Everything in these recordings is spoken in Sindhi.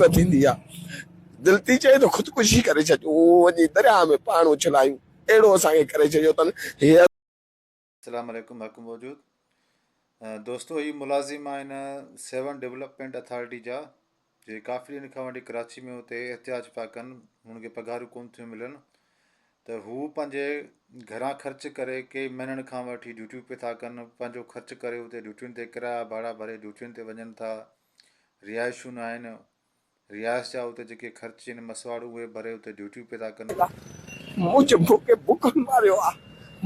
ٿيندي آ دل ٿي چئي ته خودڪشي ڪري ڇڏيون وڃي درياهه ۾ پاڻ اڇلايون اهڙو اسان کي ڪري ڇڏيو اٿن هي. السلام عليڪم حق موجود دوستو هي ملازم آهن سيون ڊولپمينٽ اٿارٽي جا جي ڪافي ڏينهن کان وٺي ڪراچي ۾ اتي احتجاج پيا ڪن هنن کي پگهارون ڪون ٿيون ملن ته هو پنهنجي گهران خرچ ڪري ڪئي مهينن کان وٺي ڊيوٽيون پيا ٿا ڪن پنهنجو خرچ ڪري اتي ڊيوٽين تي ڪرايا ڀاڙا ڀري ڊيوٽين تي وڃن ٿا رهائشون آهن، رهائش جا اتي جيڪي خرچ آهن مسواڙ اهي ڀري اتي ڊيوٽيون پئي ٿا ڪن. منهنجي مون کي بکن ماريو آ،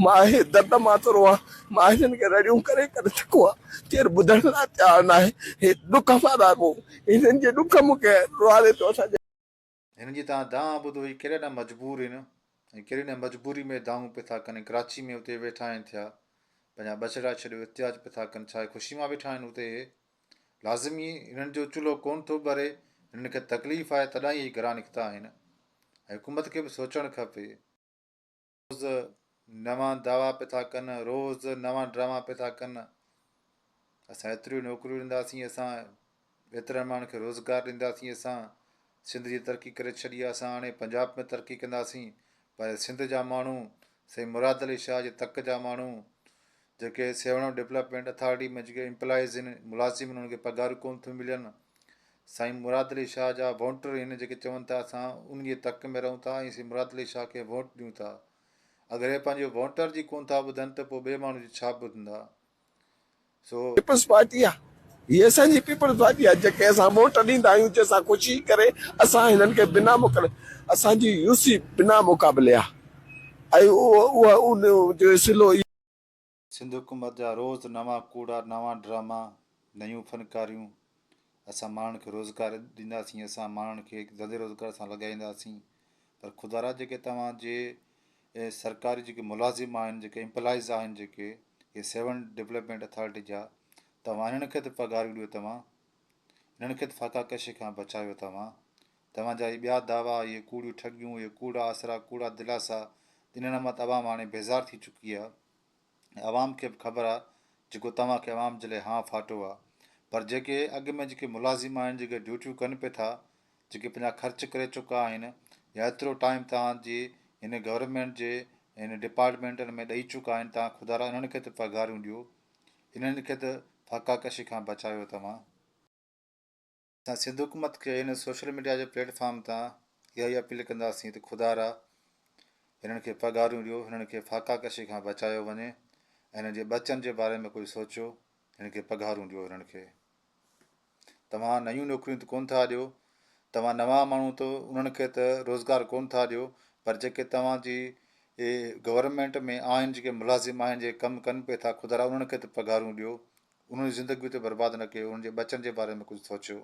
مان هي درد مان ٿو روئان، مان هنن کي رڙيون ڪري ڪري ٿڪو آ، ڪير ٻڌڻ لاء تيار ناهي، هي ڏک مان ٿا روئون، هنن جي ڏک مون کي روئاري ٿو، اسان جي. هنن جي توهان دانهن ٻڌو هي ڪيڏا نه مجبور آهن ۽ ڪيڏي نه مجبوري ۾ دانهون پئي ٿا ڪن ۽ ڪراچي ۾ اتي ويٺا آهن ٿيا پنهنجا ٻچڙا ڇڏيو احتجاج پئي ٿا ڪن ڇا هي خوشي مان ويٺا آهن اتي هي لازمي هنن جو چلهو ڪونه ٿو ٻري هنن کي تڪليف آهي تڏهن ئي هي گهران نڪتا آهن ۽ حڪومت کي به سوچڻ کپي. روز نوان دعويٰ پئي ٿا ڪن، روز نوان ڊراما پئي ٿا ڪن، اسان ايتريون نوڪريون ڏينداسين، اسان ايترن ماڻهن کي روزگار ڏينداسين، اسان سنڌ جي ترقي ڪري ڇڏي آهي، اسان هاڻي پنجاب ۾ ترقي ڪنداسين، پر سنڌ جا ماڻهو سائين مراد علي شاهه جي تڪ جا ماڻهو جيڪي سيوهڻ ڊولپمينٽ اٿارٽي ۾ جيڪي امپلائيز آهن ملازم آهن انهن کي پگهارون ڪونه ٿيون ملن سائين مراد علي شاهه جا ووٽر آهن جيڪي چون ٿا اسان انهن جي تڪ ۾ رهون ٿا ۽ سائين مراد علي شاهه کي ووٽ ڏيون ٿا اگر هي پنهنجي ووٽر جي ڪونه ٿا ٻڌن ته پوء ٻئي ماڻهو جي ڇا ٻڌندا سو. پيپلز پارٽي آ هي اسان جي پيپلز پارٽي آ جنهن کي اسان ووٽ ڏيندا آهيون جنهن سان خوشي ڪري اسان هنن کي بنا مقابلي اسان جي يو سي بنا مقابلي آ ۽ اهو ان جو سلو. سنڌ حڪومت جا روز نوان ڪوڙا نوان ڊراما نيون فنڪاريون اسان ماڻهن کي روزگار ڏينداسين اسان ماڻهن کي ڌنڌي روزگار سان لڳائينداسين پر خدارا جيڪي توهان جي سرڪاري جيڪي ملازم آهن جيڪي امپلائيز آهن جيڪي هي سيون ڊولپمينٽ اٿارٽي جا توهان انهن کي ته پگهاريون ڏيو توهان انهن کي ته فاقا ڪشي کان بچايو توهان توهان جا هي ٻيا دعويٰ اهي ڪوڙيون ٺڳيون اهي ڪوڙا آسرا ڪوڙا دلاسا انهن مان ته عوام هاڻي بيزار ٿي چڪي آهي ۽ عوام کي به خبر آ جيڪو توهان کي عوام جي لاء هانء ڦاٽو آ پر جيڪي اڳ ۾ جيڪي ملازم آهن جيڪي ڊيوٽيون ڪن پي ٿا جيڪي پنهنجا خرچ ڪري چڪا آهن يا ايترو ٽائيم توهان جي هن گورنمينٽ جي هن ڊپارٽمينٽن ۾ ڏئي چڪا آهن توهان خدارا انهن کي ته پگهاريون ڏيو انهن کي ته فاقا ڪشي کان بچايو توهان. اسان سنڌ حڪومت کي هن سوشل ميڊيا جي پليٽ فارم تان اها ئي اپيل ڪنداسين ته خدارا هنن کي پگهاريون ڏيو، هنن کي فاقا ڪشي کان بچايو وڃي ۽ هنن جي ٻچن جي باري ۾ ڪجهه سوچيو، هنن کي پگهارون ڏيو هنن کي توهان نيون نوڪريون ته ڪونه ٿا ڏيو، توهان نوان ماڻهو ته انهن کي ته روزگار ڪونه ٿا ڏيو پر جيڪي توهان جي گورنمينٽ ۾ آهن جيڪي ملازم آهن جيڪي ڪم ڪن پئي ٿا خدارا انهن کي ته پگهارون ڏيو، انهن جون زندگيون ته برباد نه ڪيو، انهن جي ٻچن جي باري ۾ ڪجهه سوچيو.